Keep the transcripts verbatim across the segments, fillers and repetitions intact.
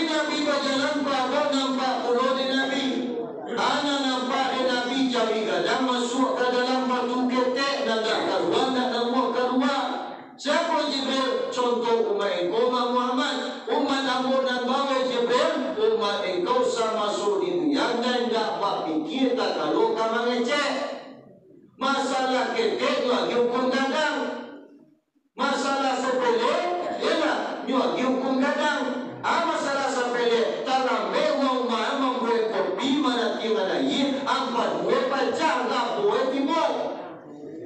Nabi bajalan, paabok nampak pulo dek Nabi. Anak nampak dek Nabi, cawi gadang masuak ka dalam batu ketek, nan dak karuah, dak namuah karuah. Siapo Jibril? Contoh umaik engkau, Mak Muhammad. Umaik ambo nan baweh, Jibril, umaik engkau samaso di dunia nan indak bapikia takalo ka mangecek. Masalah ketek nyo agiah hukum gadang. Masalah sepele, iyolah, nyo agiah hukum gadang. Ah, masalah sepele, talambek urang umah mambuek kopi, manatiangan aia, ampek buek pacah, lapo tibo.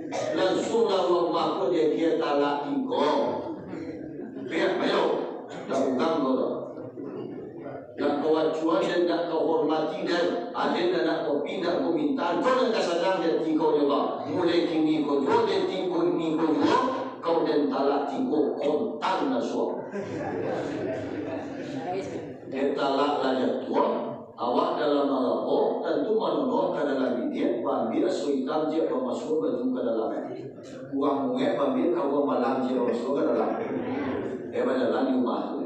Langsuang lah urang umah ko diagiah talak tigo. Piak, ayo. Dak urang ko doh. Dak ka acuan den, dak ka hormati den. Aden dak nak kopi, dak ka minta. Ko nan ka sanang di ati kau jo, Bang. Mulai kini ko juo, detik ko ini ko juo, kau den talak tigo, kontan masuak. Den talak lah jatuah, awak dalam agamo, tantu manonoh ka dalam bibia, baambiak aso itam ciek, bamasuak baju ka dalam ati. Urang mungek baambiak ka urang balam ciek, bamasuak ka dalam. Eh, bajalan di umah tu.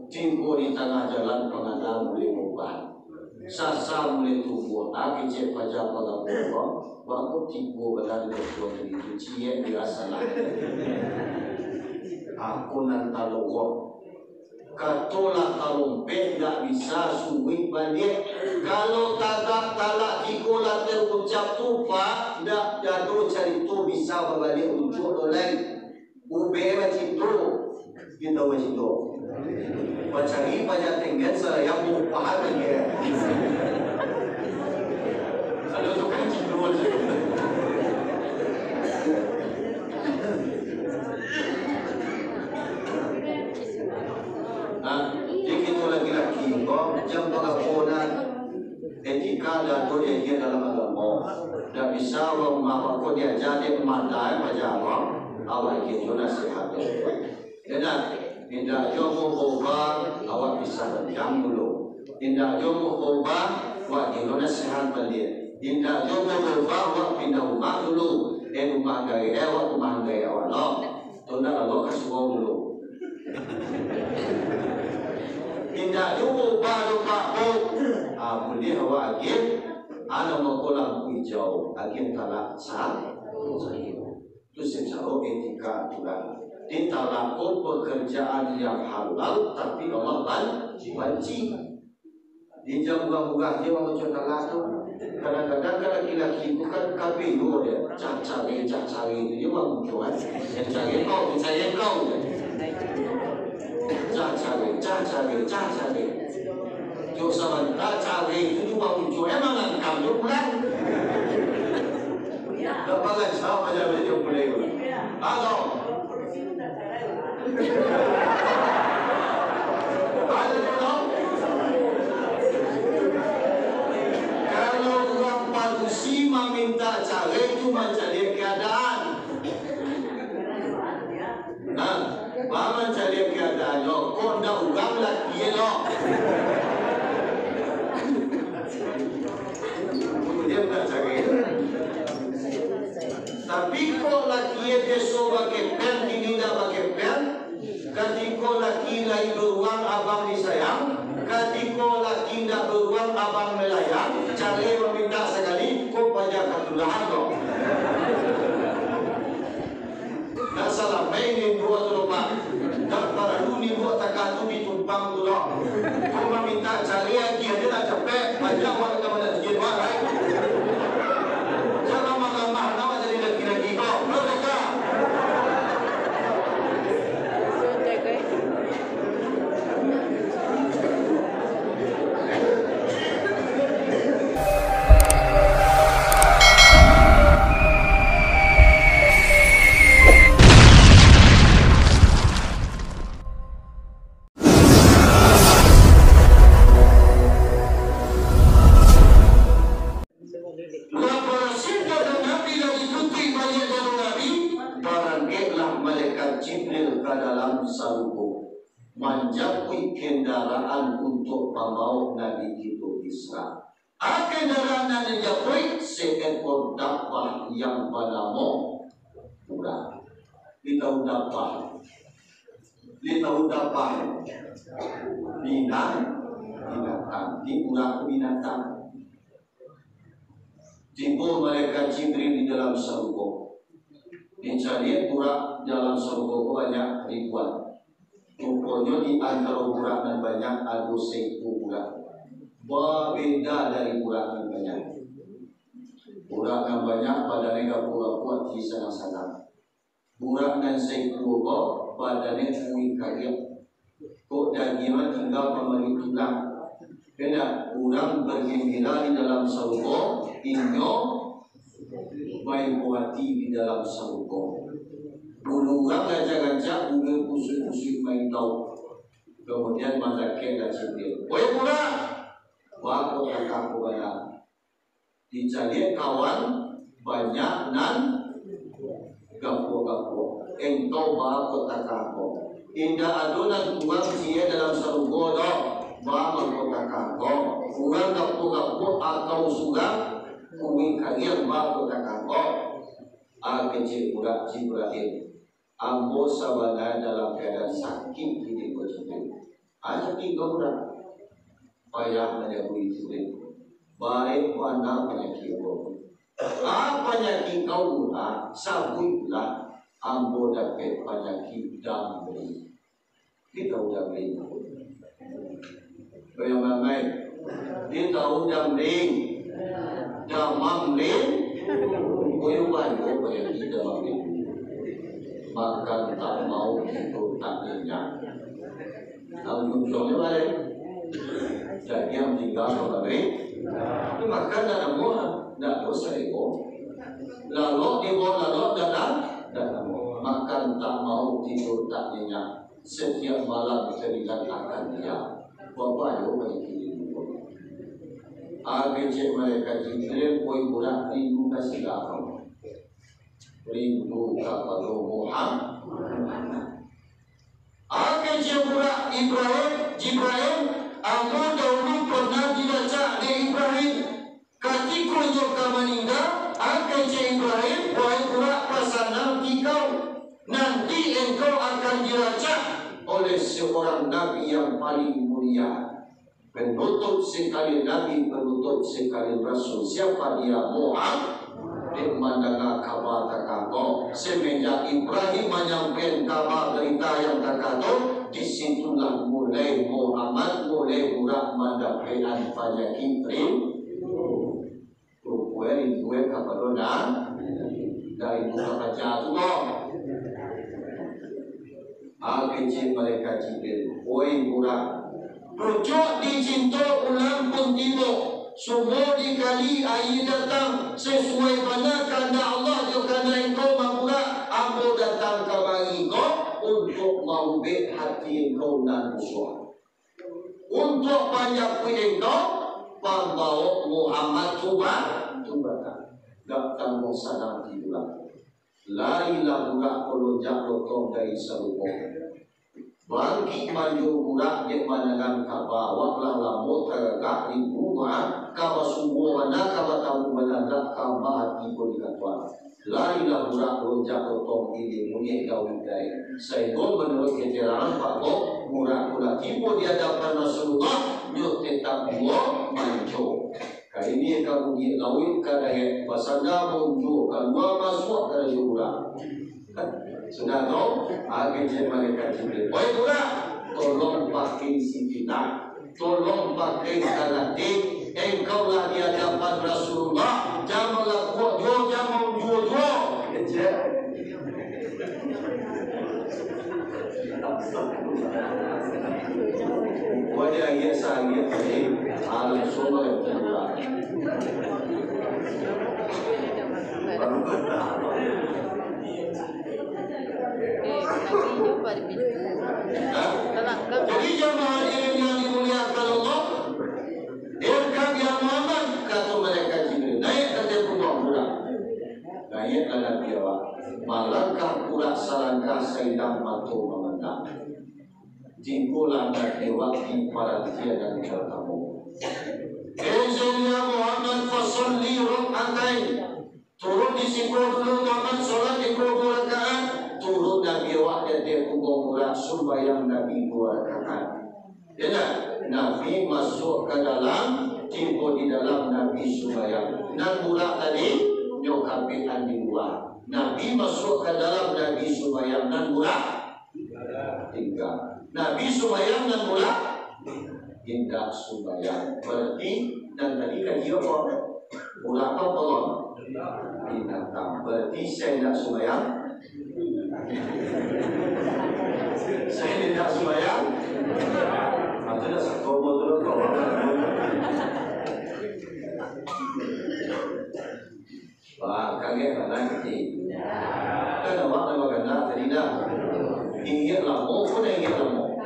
Tibo di tangah jalan, pangana mulai baubah. Sasa mulai tumbuah, ah, kecek paja pagabo, bako tibo bana di doktor tadi tu, ciek dirasa lah. Aku nan talowok. Kato lah tarompek, ndak bisa suruik baliak. Kalau tagak talak tigo lah taucap tu, Pak, ndak ado carito bisa babaliak uncuak lo lai. Ubek bacinto, kito bacinto. Bacari paja tenggen, salayang buah paha tenggen. Ado tu kan cinto. Nah, jadi kito laki-laki ko, jan bagapo nan etika dak ado diagiah dalam agamo. Dak bisa urang rumah ko diaja dek mada, eh, paja ko, awak agiah jo nasihat. Yo dak? Indak jo mukobah, awak pisah ranjang dulu. Indak jo mukobah, awak agiah jo nasihat baliak. Indak jo mukobah, awak pindah rumah dulu. Eh, rumah gaek, eh, awak rumah gaek awak lo. Tu ndak lalok ka surau dulu. Indak juo ubah doh, Pak, Bu. Ah, buliah awak agiah, ado mako lampu ijau, agiah talak sa-, sahari. Tu sacaro etika aturan. Di talak ko pekerjaan yang halal, tapi Allah ban-, banci. Di jam urang murah je urang baco talak tu. Kadang-kadang kan laki-laki tu kan kabelo dia. Cah cari, cah cari tu je urang muncul kan. Yang cari kau, yang cari kau. Cah cari, cah cari, cah cari. Cuk sabanta cari tu je urang muncul. Emang langkam je pulang. Dak palan sama je dia pulang. Halo. Kalau urang padusi mamintak carai tu mancaliak keadaan. Nah, mancaliak keadaan lo, kok ndak urang laki lo. Kemudian ndak carai. Tapi kok laki e biaso bakepen, kini indak bakepen? Katiko laki lai baruang abang disayang, katiko laki indak baruang abang malayang, carai mamintak sakali, kok paja katulahan kok. Ndak salamai nimbua tu doh, Pak. Ndak paralu nimbua takah tu ditumpang tu doh. Kok mamintak carai agiah aja lah capek, banyak urang ka manantian wak, lai. Jan lamah-lamah, nak jadi laki-laki ko. Merdeka! Lah barasiah dado Nabi, lah ditutuik baliak dado Nabi, barangkeklah malaikat Jibril ka dalam sarugo, manjapuik kendaraan untuak pambaok Nabi kito Isra. A, kendaraan nan dijapuik, seekor dabbah yang banamo Burak. Di tahu dabbah. Di tahu dabbah. Binatang. Di burak tu binatang. Tibo malaikat Jibril di dalam sarugo. Dicaliak burak dalam sarugo ko banyak ribuan. Ruponyo di antaro burak nan banyak ado saikua burak. Babeda dari burak nan banyak. Burak nan banyak badannyo gapuak-gapuak, ati sanang-sanang. Burak nan saikua ko badannyo kuruih kariang. Kok dagiang tingga pamali tulang. Indak, urang bagembira di dalam sarugo, inyo baibo ati di dalam sarugo. Bulu urang rancak-rancak, bulu kusuik-kusuik maintau. Kamudian, mandakeklah Jibril. Woi burak! Baa kok takah ko bana? Dicaliak kawan banyak nan gapuak-gapuak. Engkau baa kok takah ko? Indak ado nan kurang ciek dalam sarugo doh. Baa mangko takah ko? Urang gapuak-gapuak atau surang kuruih kariang, baa kok takah ko? Ah, kecek burak Jibril. Ambo sabana dalam kaadaan sakik di ko Jibril. Ah, sakik ko urang. Payah manyabuik Jibril. Barek bana panyakik ko. Ah, panyakik kau urang, sabuiklah. Ambo dapek panyakik damri. Kito udah beli. Bayang-bayang, di tahun Jamling, Damamling, koyo banyak panyakik Damamling. Makan tak mau, tidur tak nyenyak. Nah, ujung-ujungnyo balik. Jadi yang tinggal kembali, tapi makan tak namo, tak dosa iko. Lalok di bawah lalok, tak namo. Makan tak mau, tidur tak nyenyak. Setiap malam teringat akan dia. Babayo bagi diri dulu. Kecek malaikat Jibril, "Woi burak, rindu ka siko? Rindu kapado Muhammad." Kecek burak Ibrahim, Jibril, "Ambo dahulu pernah dilacak dek Ibrahim. Katiko inyo ka maningga, kecek Ibrahim, wahai burak, pasanang ati kau, nanti engkau akan dilacak oleh seorang nabi yang paling mulia, penutup sekalian nabi, penutup sekalian rasul. Siapa dia? Muhammad." Dek mandanga kaba takah ko, semenjak Ibrahim manyampaikan kaba berita yang takah tu, di situlah mulai Muhammad, mulai burak mandapek-an panyakik rin-, rupo rindu kapado nan dari muka kaca tu ko. Kecek malaikat Jibril, "Oi burak, pucuak dicinto ulang pun tibo, sumua dikali aia datang, sasuai bana kandak Allah jo kandak engkau, Mak Burak. Ambo datang kamari ko untuak maubek hati engkau nan rusuah. Untuak panjapuik engkau, pambawok Muhammad tu ba-, tu batang. Dak tangguang sanang tibo lah." Larilah burak ko lonjak lotong dari sarugo. Bangkik manjo burak dek mandangan kaba, awak lah lamo tagagak rindu, kaba sungguah bana, kaba tamu bana, dak kaba ati ko dikatuan. Larilah burak lonjak lotong ilia munyik Daud dai, sainggo manuruik keterangan Pak Gop, burak tu lah tibo di adapan Rasulullah, nyo tetap juo manjo. Ka ilia ka munyik lauik ka dayek, basanda maunjua, kalua masuak ka dayek urang. Sudah tu, kecek malaikat Jibril, "Oi burak, tolong pakai sitinah, tolong pakai kalati, engkau lah di adapan Rasulullah, jan malakuak juo, jan maunjua juo." Kecek. Wajah iya sahari tadi, alam sumber yang terbuka. Baru kata apa? Hah? Jadi jamaah hadirin yang dimuliakan Allah, "Irkab ya Muhammad," kata malaikat Jibril, "naik ka ateh punguak burak." Naiklah Nabi awak, malangkah burak salangkah saindak mato mamandang. Tibolah Nabi awak di parantian nan partamo. "Inzil ya Muhammad fasalli rak'atain." Turun di siko dulu Muhammad, salat iko duo rakaat. Turun Nabi awak di ateh punguak burak, sumbayang Nabi duo rakaat. Iyo ndak? Nabi masuak ka dalam, tibo di dalam Nabi sumbayang. Nan burak tadi, nyo kapekan di lua. Nabi masuak ka dalam, Nabi sumbayang. Nan burak, tingga. Nabi sumbayang, nan burak, indak sumbayang. Berarti, nan tadi kaji apo? Burak apo, Bang? Binatang. Berarti, sia indak sumbayang? Sia indak sumbayang? Atau indak satu, dua, tiga, empat. Wah, kagek lah nanti. Kan awak dah baganda tadi dah. Inggik lamo pun inggik lamo.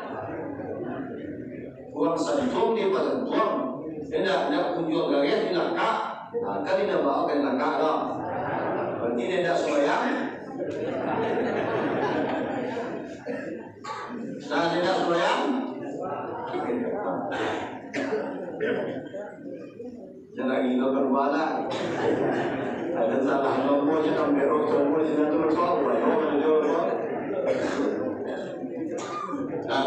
Kurang santuang dia bagantuang. Dia nak, nak kunjuang garis di langkah. Nah, kan dia nak bawa ka langkah dah. Berarti dia tak sumbayang. Nah, dia tak sumbayang. Jangan gilo keluar lah. Ada salah nombor je, nombor nombor je, nanti bersoal, bersoal, bersoal. Nah,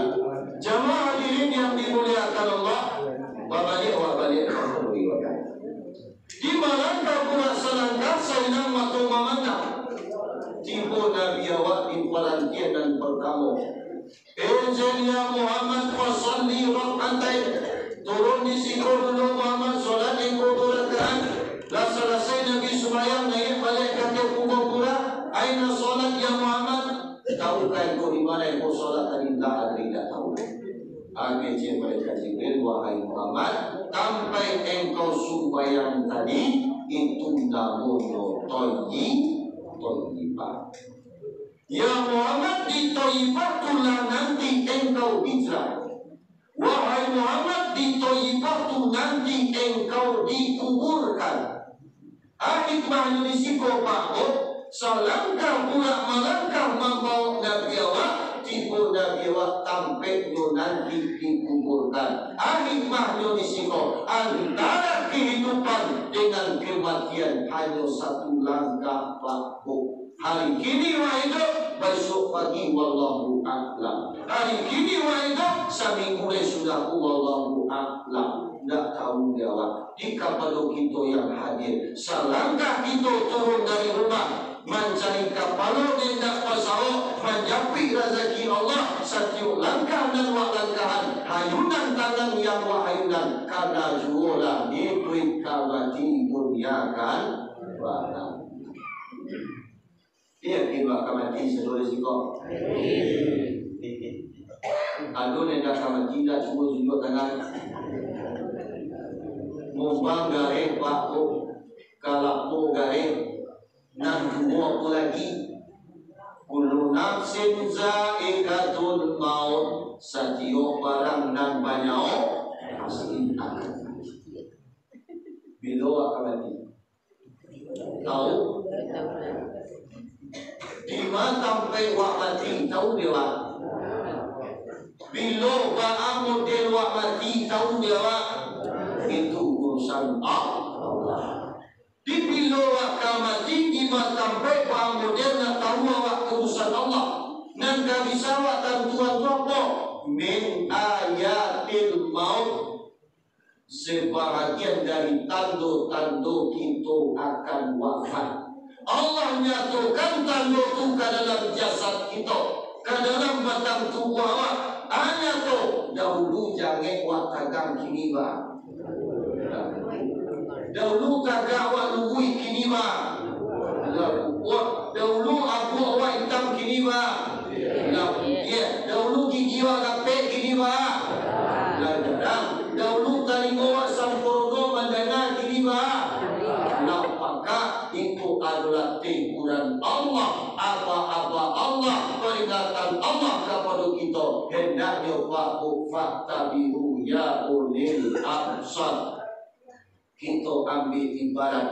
jamaah hadirin yang dimuliakan Allah, babaliak, babaliak, babaliak. Di malangkah burak salangkah, sailang mato mamandang. Tibo Nabi awak di parantian nan partamo. Izin ya Muhammad, fasalli rak'atain. Turun di siko dulu Muhammad, solat iko duo rakaat. Lah salasai Nabi sumbayang, naiak baliak ka ateh kubua burak. Aina solat ya Muhammad? Tahu ka engkau di mana engkau solat tadi? La adri, indak tahu. Kecek malaikat Jibril, wahai Muhammad, tampek engkau sumbayang tadi, itu namonyo Toyi-, Toyibah. Ya Muhammad, di Toyibah tu lah nanti engkau hijrah. Wahai Muhammad, di Toyibah tu nanti engkau dikuburkan. Ah, hikmahnyo di siko, Pak, Bu, salangkah burak malangkah mambawok Nabi awak, tibo Nabi awak tampeknyo nanti dikuburkan. Ah, hikmahnyo di siko, antara kehidupan dengan kematian hanyo satu langkah, Pak, Bu. Hari kini wak iduik, bisuak pagi wallahu a'lam. Hari kini wak iduik, saminggu lai sudah, wallahu a'lam. Ndak tahu di awak. Di kapado kito yang hadir, salangkah kito turun dari rumah, mancari kapalo nan indak basawok, manjapuik razaki Allah, satiok langkah nan wak langkahan, hayunan tangan yang wak hayunan, karano juo lah iduik ka mati, dunia kan barang. Iyo, kito ka mati sadonyo siko. Ado nan indak ka mati, indak, cubo tunjuak tangan. Mumbang gareh, Pak, tu. Kalapo gareh. Nan duo apo lagi? Kullu nafsin za'iqatul maut. Satiok barang nan banyawo, pasti akan mati. Bilo awak ka mati? Tahu? Dima tampek wak mati, tahu dek wak? Bilo baa model wak mati, tahu dek wak? Itu urusan Allah. Di bilo wak ka mati, dima tampek, baa model, ndak tahu awak, urusan Allah. Nan ka bisa awak tantuan tu apo? Min ayatil maut. Sabahagian dari tando-tando kito akan wafat. Allah nyatokan tando tu ka dalam jasad kito, ka dalam batang tubuah awak. Hanyo tu, dahulu jangek wak tagang, kini ba. Dahulu tagak wak luruih, kini ba. Lah kukuak. Dahulu abuak wak itam, kini ba. Lah putiah. Dahulu gigi wak rapek, kini ba. Lah jarang. Dahulu talingo wak sampurno mandanga, kini ba. Lah pakak. Itu adolah teguran Allah, aba-aba Allah, peringatan Allah kapado kito. Hendaknyo, Pak, Bu, fattabi'u ya ulil absar. Kito ambiak ibarat,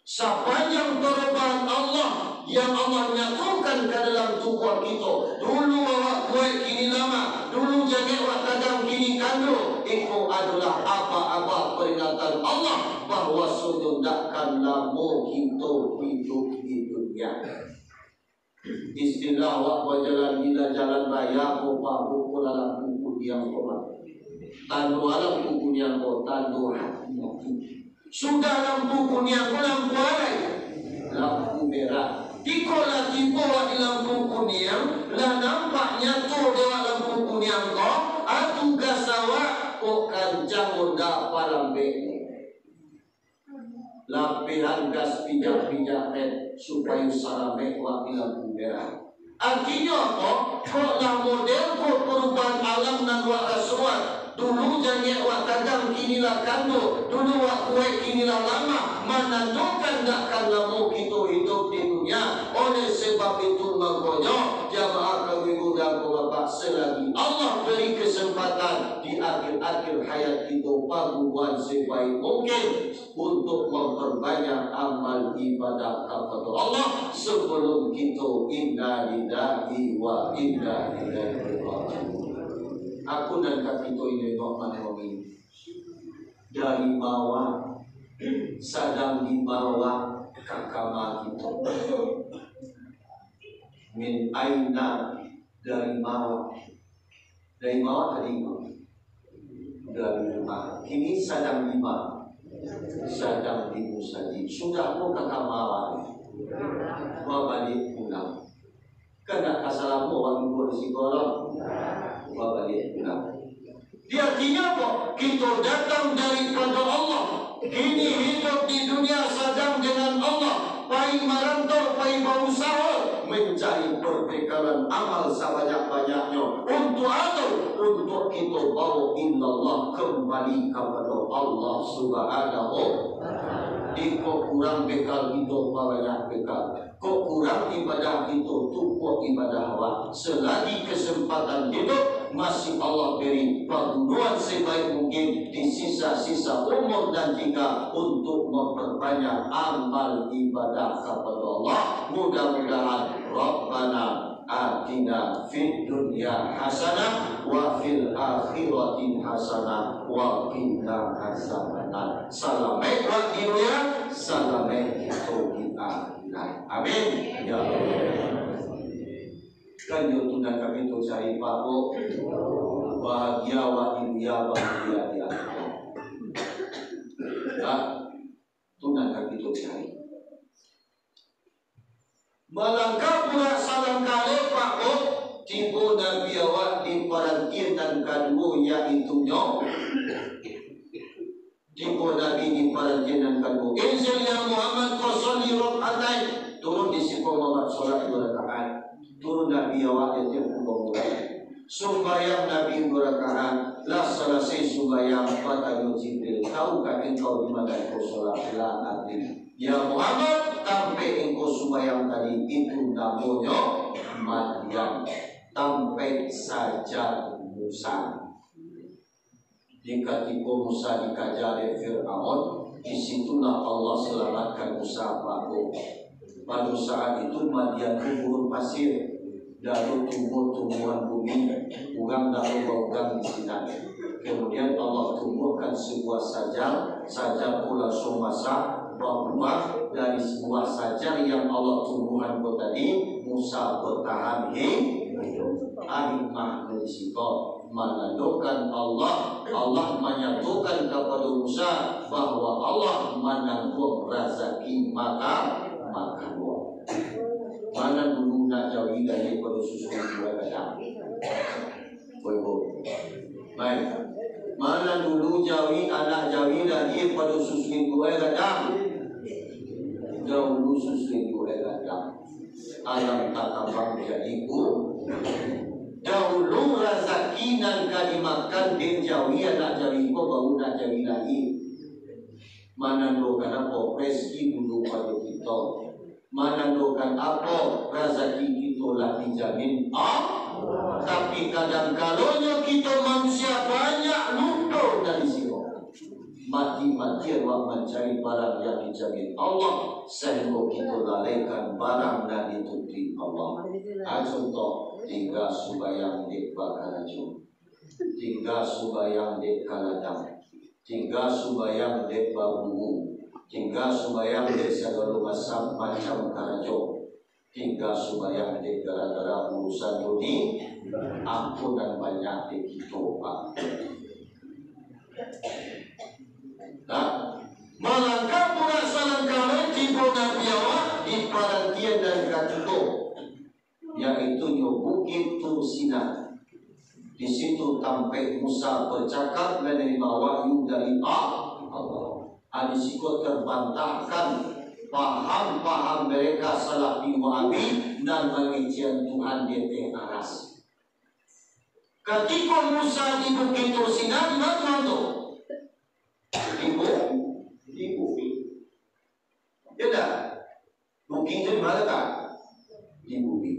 sapanjang parobahan Allah yang Allah nyatokan ka dalam tubuah kito, dulu awak kuaik, kini lamah, dulu jangek wak tagang, kini kando, iko adolah aba-aba peringatan Allah bahwasonyo ndak akan lamo kito iduik di dunia. Istilah wak bajalan di jalan raya ko, Pak, ko dalam buku diang ko, Pak. Tando lampu kuniang ko, tando hati-hati. Sudah lampu kuniang ko, lampu arai, lampu merah. Iko lah tibo di lampu kuniang, lah nampak nyato dek awak lampu kuniang ko, a tugas awak kok kancang onda palambek ni. Lapehan gas pijak-pijak rem, supayo salamaik wak di lampu merah. Artinyo apo? Kok lah model ko parubahan alam nan wak rasoan. Dulu jangek wak tajam, kini lah kanduak. Dulu wak kuaik, kini lah lamah. Manandokan dak kan lamo kito hidup di dunia. Oleh sebab itu mangkonyo, jamaah kami muda ko Bapak, selagi Allah beri kesempatan di akhir-akhir hayat kito, pagunoan sebaik mungkin untuk memperbanyak amal ibadah kapado Allah sebelum kito inna lillahi wa inna ilaihi raji'un. Aku nan ka kito inyo nak manongi dari bawah, sadang di bawah ka kama kito. Min aina, dari bawah. Dari bawah tadi, dari rumah. Kini sadang di ma? Sadang di musajik. Sudah ko ka kama? Babaliak pulang. Kan dak ka salamo wak duduak di siko lo. Babaliak pulang. Di artinyo apo? Kito datang daripado Allah. Kini hidup di dunia sadang dengan Allah. Pai marantau, pai bausaho, mancari perbekalan amal sabanyak-banyaknyo. Untuak apo? Untuak kito bawa ilallah, kambali kapado Allah Subhanahu. Iko kurang bekal kito, pabanyak bekal. Kok kurang ibadah kito, tukuak ibadah awak. Selagi kesempatan hidup masih Allah beri, pagunoan sebaik mungkin di sisa-sisa umur nan tingga untuk memperbanyak amal ibadah kapado Allah. Mudah-mudahan Rabbana atina fid dunya hasanah wa fil akhirati hasanah wa qina azabannar. Salamaik wak di dunia, salamaik kito di akhirat. Amin. Ya Allah. Kan yo tu nan kami tu cari, Pak, Bu. Bahagia wak di dunia, bahagia di akhirat. Ya, tu nan kami tu cari. Malangkah pulo salangkah lai, Pak, Bu, tibo Nabi awak di parantian nan kaduo, yaitunyo, tibo Nabi di parantian nan kaduo. Inzil ya Muhammad fasalli rak'atain. Turun di siko Muhammad, solat duo rakaat. Turun Nabi awak di ateh kumbang bulan. Sumbayang Nabi duo rakaat. Lah salasai sumbayang, batanyo Jibril, "Tahukah engkau di mana engkau solat?" "La adri." "Ya Muhammad, tampek engkau sumbayang tadi, itu namonyo Madian, tampek sajar Musa." Di katiko Musa dikaja dek Fir'aun, di situlah Allah salamatkan Musa, Pak, Bu. Pado saat itu Madian tu gurun pasir, dak ado tumbuah-tumbuhan bumi, urang dak ado baugang di sinan. Kemudian Allah tumbuahkan sebuah sajar, sajar tu langsung masak, babuah. Dari sebuah sajar yang Allah tumbuahkan ko tadi, Musa bertahan hi-, hidup. Hikmah dari situ. Manandokan Allah, Allah manyatokan kapado Musa bahwa Allah manangguang razaki maka-, makanan. Mana dulu nak jawi lahia pado susu induak gadang? Baik. Mana dulu jawi, anak jawi lahia pado susu induak gadang? Dahulu susu induak gadang. Alam takabang jadi ku-, dahulu razaki nan ka dimakan dek jawi anak jawi ko baru nak jawi lahia. Manandokan apo? Rezeki dulu pado kito. Manandokan apo? Razaki kito lah dijamin Allah. Tapi kadang kalonyo kito manusia banyak lupo dari siko. Mati-matian wak mancari barang yang dijamin Allah, sahinggo kito lalaikan barang nan dituntui Allah. Ha, contoh, tingga sumbayang dek bakarajo, tingga sumbayang dek ka ladang, tingga sumbayang dek baburu, tingga sumbayang dek sagalo macam, macam karajo. Tingga sumbayang dek gara-gara urusan duni-, ampun nan banyak dek kito, Pak. jugo, yaitunyo Bukik Tursina. Di situ tampek Musa bacakak, manarimo wahyu dari Allah. Ah, di siko terbantahkan paham-paham mereka Salafi Wahabi nan mangecekan Tuhan di ateh aras. Katiko Musa di Bukik Tursina, di ma Tuhan tu? Di bu-, di bumi. Ya ndak? Bukik tu di ma letak? Di bumi.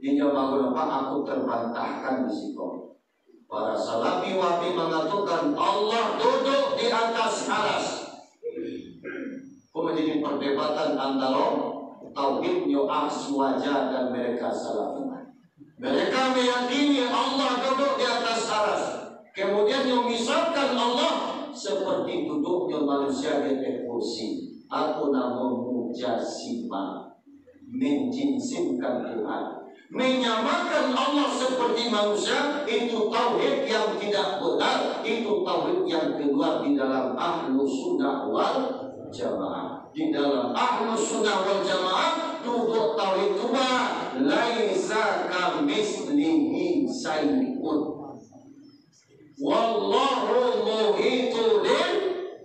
Di jamaah ulama, aku terbantahkan di siko. Para Salafi Wahabi mangatokan Allah duduk di ateh aras. Ko manjadi pardebatan antaro tauhidnyo Ahswaja dan mereka Salafi. Mereka meyakini Allah duduk di ateh aras. Kemudian, nyo misalkan Allah seperti duduknyo manusia di ateh kursi. Apo namo? Mujassimah. Menjismkan Tuhan. Menyamakan Allah seperti manusia, itu tauhid yang tidak benar, itu tauhid yang keluar di dalam Ahlus Sunnah wal Jamaah. Di dalam Ahlus Sunnah wal Jamaah, duduak tauhid tu ba, "Laisa kamitslihi syai'un. Wallahu muhitun bil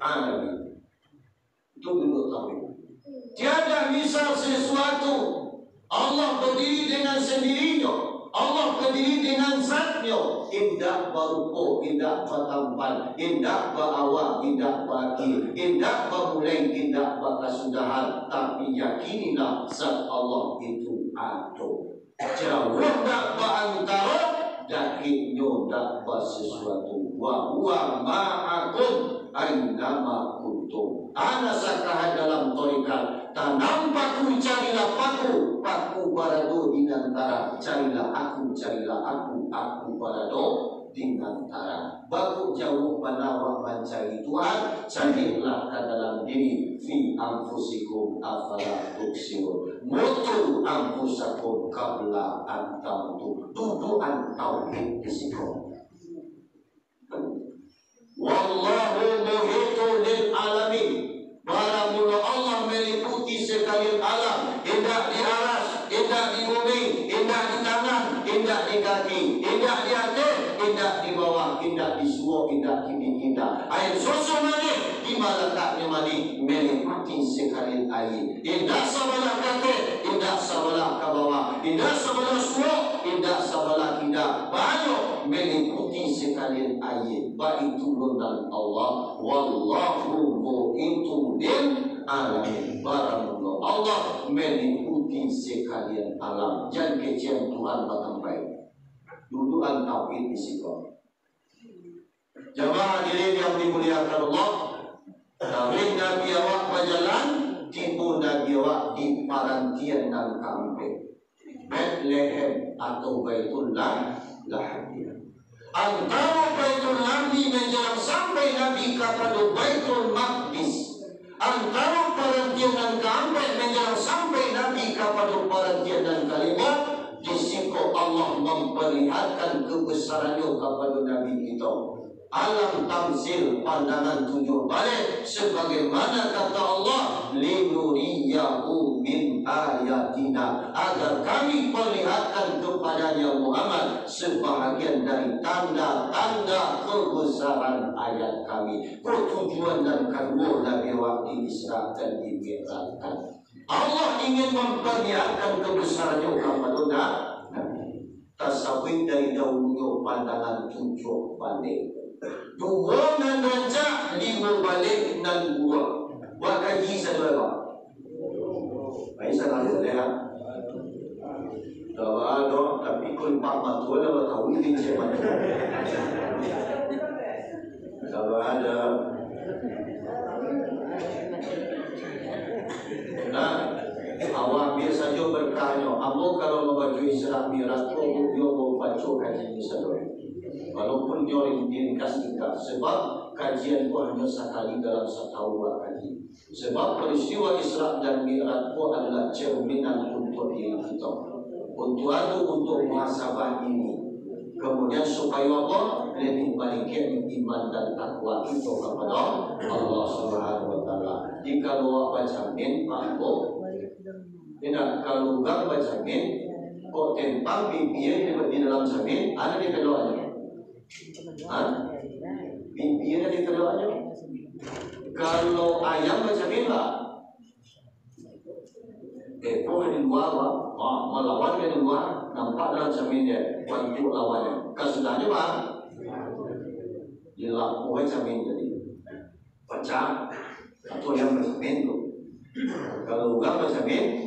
alamin." Itu duduak tauhid. Tiada misal sesuatu. Allah badiri dengan sendirinya. Allah badiri dengan zatnya. Indak barupo, indak batampan, indak baawa, indak baakhir, indak bamulai, indak bakasudahan. Tapi yakinilah, zat Allah itu ado. Jauah ndak baantaro, dakeknyo ndak basesuatu. Wa huwa ma'akum aina ma kuntum. Ana sakaha dalam tarekat, tanam paku, carilah paku, paku barado di nan tarang, carilah aku, carilah aku, aku barado di nan tarang. Baa kok jauah bana awak mancari Tuhan, carilah ka dalam diri, fi anfusikum afala tubsirun. Mutu anfusakum qabla an tamutu. Duduakan tauhid di siko. Wallahu muhitun bil alamin. Baramulo Allah meliputi sekalian alam, indak di aras, indak di bumi, indak di tangan, indak di kaki, indak di ateh, indak di bawah, indak di suok, indak kini, indak aia susu manih, di ma lataknyo manih, meliputi sekalian aia. Indak sabalah ka ateh, indak sabalah ka bawah, indak sabalah suok, indak sabalah kida, banyak meliputi sekalian aia. Baitu nan Allah, wallahu muhitun bil alamin. Baramulo Allah meliputi sekalian alam. Jan kecekan Tuhan batampek. Duduakan tauhid di siko. Jamaah hadirin yang dimuliakan Allah, taruih Nabi awak bajalan, tibo Nabi awak di parantian nan kaampek. Betlehem atau Baitullah-, Laham. Antaro Baitul Lahmi manjalang sampai Nabi kapado Baitul Maqdis, antaro parantian nan kaampek manjalang sampai Nabi kapado parantian nan kalimo, di siko Allah mamparlihatkan kabasarannyo kapado Nabi kito. Alam tamsil, pandangan tujuah baleh, sabagaimana kata Allah, "Linuriyahu min ayatina," agar Kami parlihatkan kapadanya Muhammad sabahagian dari tanda-tanda kabasaran ayat Kami. Ko tujuan nan kaduo Nabi awak di-Israkan, di-Mi'rajkan. Allah ingin mamparlihatkan kabasarannyo kapado Na-, Nabi. Tasabuik dari dahulunyo pandangan tujuah baleh. Duo nan rancak, limo baleh nan buruak. Buek kaji sado, Pak. Baik, salah baleh, ha? Dah ado, tapi kok limpah mato dah batau ni, cek mato. Kalau ada. Nah, awak ambiak sajo berkahnyo. Ambo kalau mambaco Isra Mi'raj ko, yo mambaco kaji ni sajo. Walaupun nyo ringkas-ringkas, sebab kajian ko hanyo sakali dalam satahun awak kaji. Sebab peristiwa Isra dan Mi'raj ko adalah cerminan untuk diri kito. Untuk anu, untuk muhasabah diri. Kemudian supayo apa? Lebih maningkek iman dan takwa kito kapado Allah Subhanahu wa Taala. Jikalau awak bajamin, Pak, Indak, kalau urang bacamin, kok tempang bibia di, di dalam camin, a nan dipeloknyo? Ha? Bibia nan dipeloknyo. Kalau ayam bacamin, lah. Epoh di lua, bah. Ha, malawan di lua, nampak dalam camin dia, bantuak lawannyo. Kasudahnyo, bah. Dilapuah camin tadi. Pacah. Atau ayam bacamin tu. Kalau urang bacamin,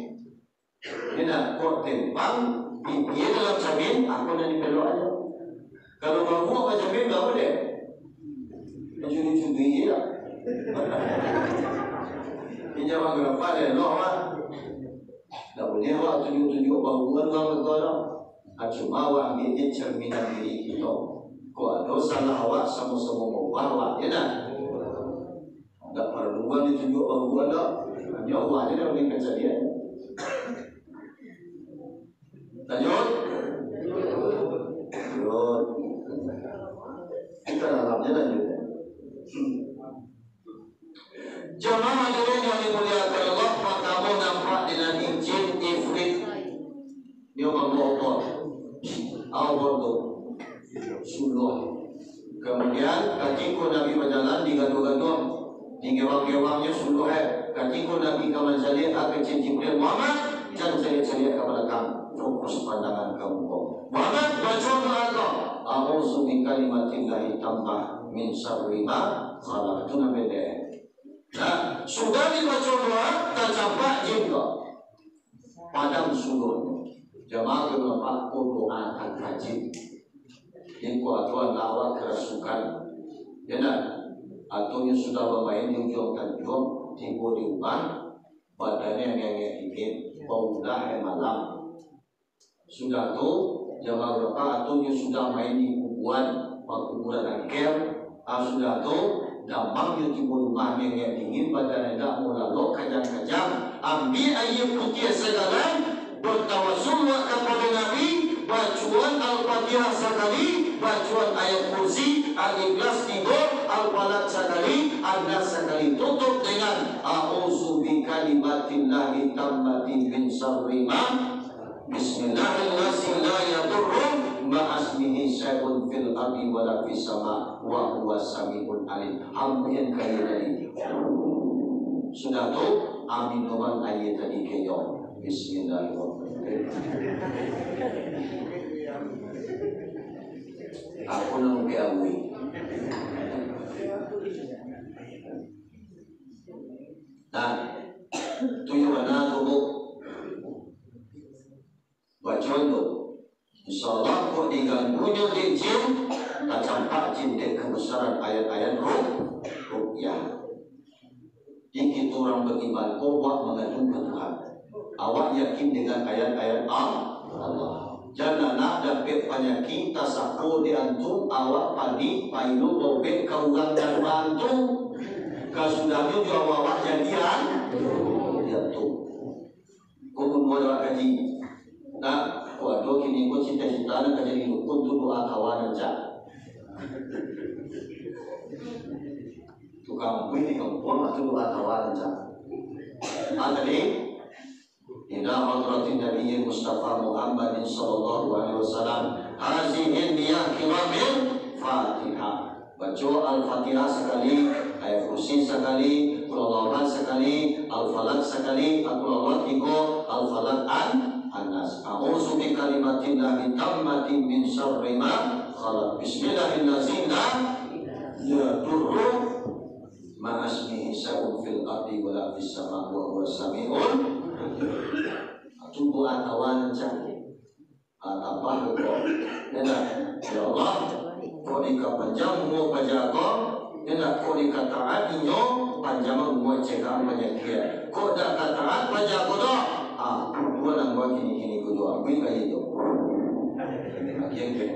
Indak, kok tempang, bibia dalam camin, a nan dipeloknyo? Kalau baruak bacamin, baa deh? Lucu-lucu tu je lah. Inyo urang garapa deh, elok, Mak. Ndak buliah awak tunjuak-tunjuak baruak urang beko tu. Ah, cuma awak ambiak je cerminan diri kito. Kok ado salah awak, samo-samo maubah awak, yo ndak? Ndak paralu urang ditunjuak baruak doh. Hanyo awak je nan ka caliak. Lanjut. Lanjut. Kita dalamnya lanjut. Jamaah hadirin yang dimuliakan Allah, partamo nampak di nan jin ifrit. Nyo mambawa obor. Ah, obor tu. Suluah. Kemudian, katiko Nabi bajalan, digaduah-gaduah, digewang-gewangnyo suluah, eh. Katiko Nabi ka mancaliak, ah, kecek Jibril, "Muhammad, jan caliak-caliak ka balakang. Fokus pandangan ka muko. Muhammad, baco doa ko. A'udzu bikalimatillahi tammah min syarri ma khalaq." Tu nan pendek. Nah, sudah dibaco doa, tacampak jin ko. Padam suluahnyo. Jamaah kami nampak ko doa takajin. Iko aturan lawak karasukan. Yo ndak? Atunyo sudah bamain di ujuang tanjuang, tibo di rumah, badannyo angek-angek dingin, baulah aia malam. Sudah tu, jamaah kami nampak atunyo sudah main di kuburan, pakuburan angker, Ah, sudah tu, damangnyo tibo rumah angek dingin, badan indak mau lalok kajang-kajang. Ambiak aia putiah sagalan, batawasul awak kapado Nabi, bacoan Al-Fatihah sakali, bacoan Ayat Kursi, Al-Ikhlas tigo, Al-Falaq sakali, An-Nas sakali. Tutup dengan, "A'udzu bikalimatillahi tammati min syarri ma." Bismillahirrahmanirrahim. La yadurru ma'asmihi syai'un fil ardi wala fis sama, wa huwa sami'un alim. Ambiak aia tadi. Sudah tu, aminuman aia tadi ka inyo. Bismillahirrahmanirrahim. Aku nang ka awi. Nah, tu yo bana tu, Bu. Baco tu. Insya Allah, kok diganggunyo dek jin, tacampak jin dek kabasaran ayat-ayat ruh, ruqyah. Jadi, kito urang beriman ko, awak mangadu ka Tuhan. Awak yakin dengan ayat-ayat Al-, Allah. Jan anak dapek panyakik, tasako dek antu, awak panik, pailu, baubek ka urang nan baantu. Kasudahnyo jo awak-awak jadi an-, jadi antu. Ko mun awak kaji. Nah, ko ado kini ko cita-cita nak ka jadi dukun tu doa kawan aja. Tukang kuih di kampung atau doa kawan aja. Ah, tadi, ila hadratin Nabi Mustafa Muhammadin sallallahu alaihi wasallam. Hazihi niyah kiramil Fatihah. Baco Al-Fatihah sakali, Ayat Kursi sakali, Qul Huwallahu Ahad sakali, Al-Falaq sakali, Qul Huwallahu tigo, Al-Falaq an, An-Nas. A'udzu bikalimatillahi tammati min syarri ma khalaq. Bismillahirrahmanirrahim. La yadurru ma'asmihi syai'un fil ardi wala fis sama wa huwa sami'un. Tu doa kawan cak. Ah, tambah ko. Yo ndak? Ya Allah, kok dikapanjang umua paja ko, yo ndak, kok dikataat inyo, panjang umua cegak panyakik. Kok dak kataat paja ko doh, ah, buek nan buek kini-kini ko doh, buek kayak itu. Bagian ke?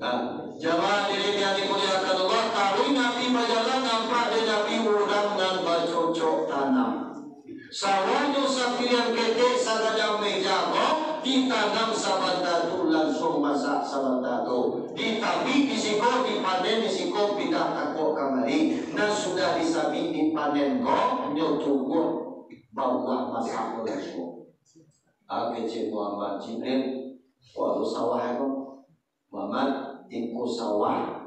Nah, jamaah hadirin yang dimuliakan Allah, taruih Nabi bajalan, nampak dek Nabi urang nan bacocok tanam. Sawahnyo sapiriang ketek sagadang meja ko, ditanam sabanta tu langsung Langsung masak sabanta tu. Ditabik di siko, dipanen di siko, pindah takok kamari. Nan sudah disabik dipanen ko, nyo tumbuah babuah masak ko langsung. Ah, kecek Muhammad Jibril, walau sawah ko. Muhammad, iko sawah,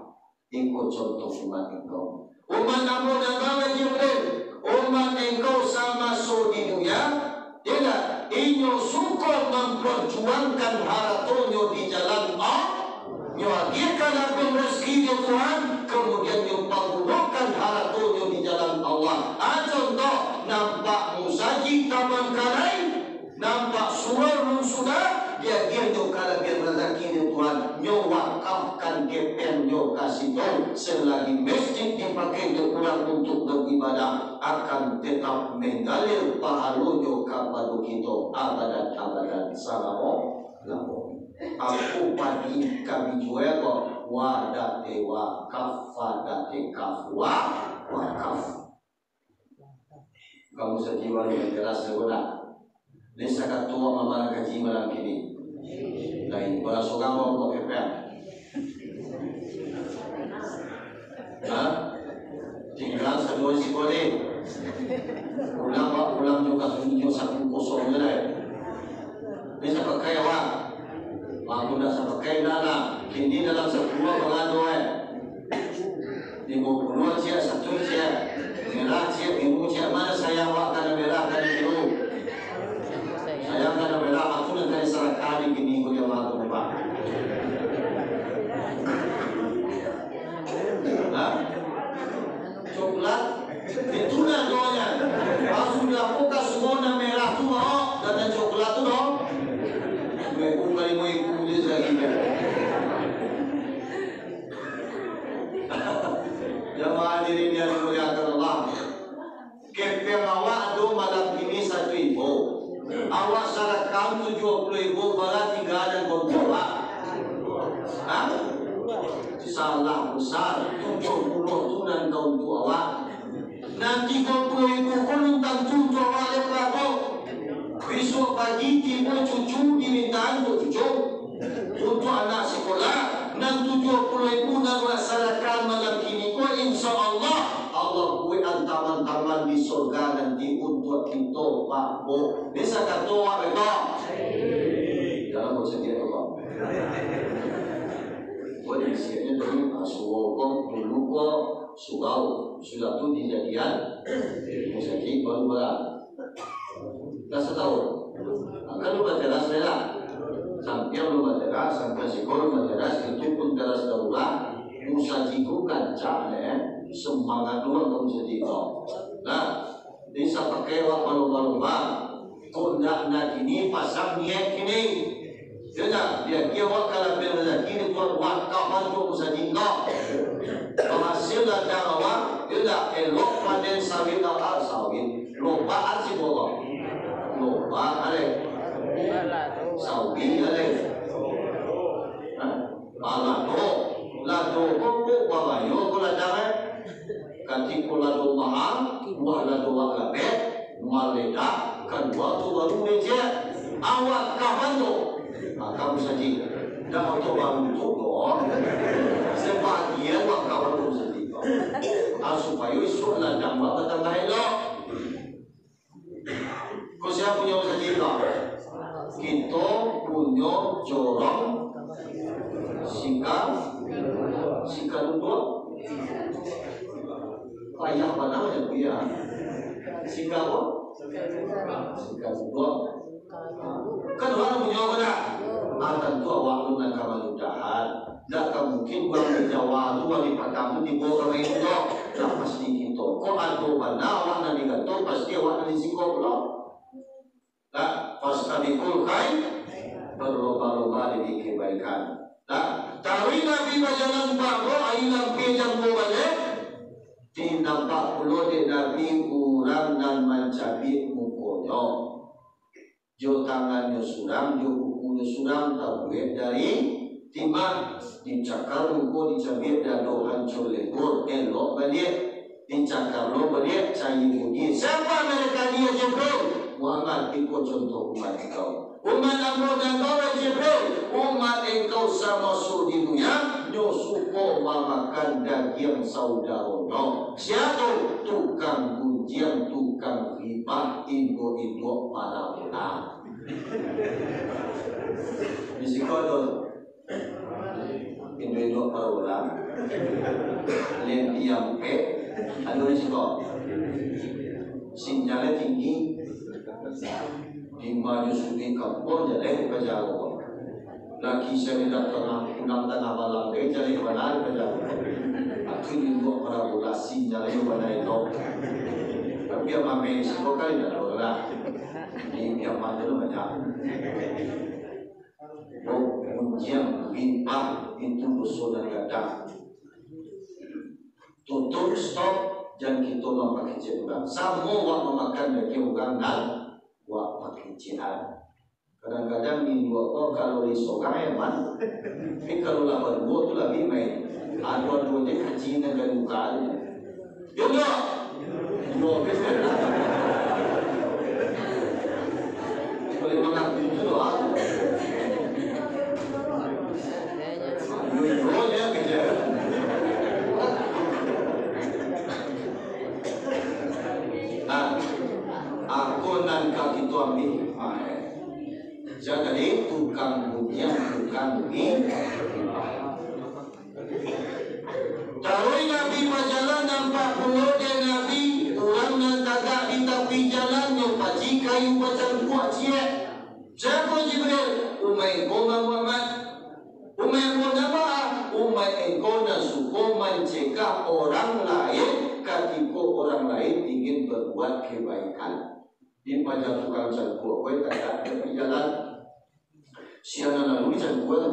iko contoh umat engkau. Umat ambo nan bawah Jibril, umat engkau samaso di dunia, indak, inyo suko mamperjuangkan haratonyo di jalan Allah. Nyo agiah ka lapeh rasaki jo Tuhan, kamudian nyo pagunokan haratonyo di jalan Allah. Ah, contoh, nampak musajik Taman Kalai, nampak surau nan sudah diagiahnyo kalabiahan razaki dek Tuhan, nyo wakafkan kepengnyo ka situ. Selagi masjid dipakai dek urang untuak beribadah, akan tetap mangalir pahalonyo kapado kito abadan-abadan salamo-lamo. Aku padi kami jual ko, wadate wakaf, wadate kaf, wa-, wakaf. Kamu sajiwa dengan keras, ya, Bunda? Ini sakatua mamarah kaji malam kini. Lain, baraso kamu kok kepeang? Ha? Tinggal sadua siko ni. Pulang, Pak, pulang juga sunyi, saku kosong je, deh. Ini sapakai, Pak? Pak, aku ndak sapakai, ndak, ndak. Kini dalam sapuluah bangado, eh. Limo puluah ciek, satu ciek, merah ciek, biru ciek, ma nan sayang awak ka nan merah, ka nan biru? Sayang ka nan merah, aku nan ka disarahkan di kini ko jamaah tu, Pak. Ha? Coklat? Itu nan doanya. Pas sudah ko ka suruah nan merah tu, bawa datang coklat tu, doh. Duit pun ka limo ribu je sahari. Jamaah hadirin yang dimuliakan Allah, kepeang awak ado malam kini satu ibu. Awak sarahkan tujuah puluah ibu, bara tingga nan ka untuak awak? Ha? Salah besar, tujuah puluah tu nan ka untuak awak. Nan tigo puluah ibu ko nan tantu untuak awak, lai parado. Bisuak pagi tibo cucu dimintaan untuak cucu. Untuak anak sikolah, nan tujuah puluah ibu nan awak sarahkan malam kini ko, insya Allah, Allah buek taman-taman di sorga nanti untuak kito, Pak, Bu. Bisa kato awak, Pak? Dalam konsep dia, Pak. Buat isiannya dari, ah, suruh kau, dulu kau, surau, sudah tu dijadian, musajik baru bara. Dah satahun. Nah, kan lun bateras lai lah. Sampiang lun bateras, sampiang siko lun bateras, itu pun teras darurat. Musajik tu kancak, eh. Semangat luar ka musajik tu. Nah, jadi sapakai awak balumba-lumba. Kok ndak nak kini, pasang niat kini. Yo ndak, biar awak ka lapeh razaki, di Tuhan wakafan tu musajik tu. Hasil ladang awak, yo ndak, elok panen sawit awak, sawit. Lobak si borong. Lobak alai. Sawi alai. Ha? Balado. Lado ko kok babayo ko ladang, eh? Katiko lado mahal, buah lado wak labek, maledak, kalua tu baru becek. Awak kawan tu. Maka musajik. Dah motor baru tu doh. Sebagian wak kawan tu musajik. Ah, supayo isuak ladang wak batambah elok. Ko sia punyo musajik ko? Kito punyo jorong sika, sika duduak. Payah bana jo Buya. Sika apo? Sika duduak. Kan urang punyo ko dak? Ah, tantu awak tu nan ka manudahan. Ndak ka mungkin urang di Jawa tu, urang di Padang tu tibo ka main juo. Lah pasti kito. Kok ado bana awak nan digantung, pasti awak nan di siko pulo. Nah, fastabiqul khair, berlomba-lomba di kebaikan. Nah, taruih Nabi bajalan bak ko, aia lampia jangko baleh, dinampak pulo dek Nabi urang nan mancabiak mukonyo. Jo tangannyo surang, jo kukunyo surang, tabuek dari timah, dicakar muko, dicabiak dado, hancur lebur, elok baliak, dicakar lo baliak, cair budi. Siapa mereka dia, Jibril? Muhammad, iko contoh umat engkau. Umat ambo nan kau, Jibril, umat engkau. mamakan dagiang saudaronyo. Sia tu? Tukang gunjiang, tukang ribah, induak-induak parabola. Di siko tu, induak-induak parabola, lempi ampek, ado di siko. Sinyalnyo tinggi. Di ma jo suduik kampuang, jaleh dipajaro. Laki saya datang pulang tangah malam, eh, jaleh bana dipajaro. Atu induak parabola, sinyalnyo bana elok. Tapi amameh siko kan indak ado lah. Di Piaman tu banyak. Yo, gunjiang, ribah, itu doso nan gadang. Tutup, stop, jan kito mampakecek urang. Samo wak mamakan dagiang urang nan wak pakecekan. Kadang-kadang induak ko kalau di sorang nyaman, tapi kalau lah baduo tu labiah main. Ado-ado je kaji nan dari muka tu. Yo, yo. Yo, betul. Boleh mangaku tu doh. Yo, yo, yo, kerja. Nah, apo nan ka kito ambiak hikmah, eh? Jadi, tukang gunjiang, tukang ribah. Taruih Nabi bajalan, nampak pulo dek Nabi, urang nan tagak di tapi jalan, nyo paji kayu bacangkuak ciek. Sia ko Jibril? Umaik ko Muhammad. Umaik ko nan baa? Umaik engkau nan suko mancegah urang lain, katiko urang lain ingin berbuat kebaikan. Di paja tukang cangkuak, weh, tagak di jalan. Sia nan lalu dicangkuak tu.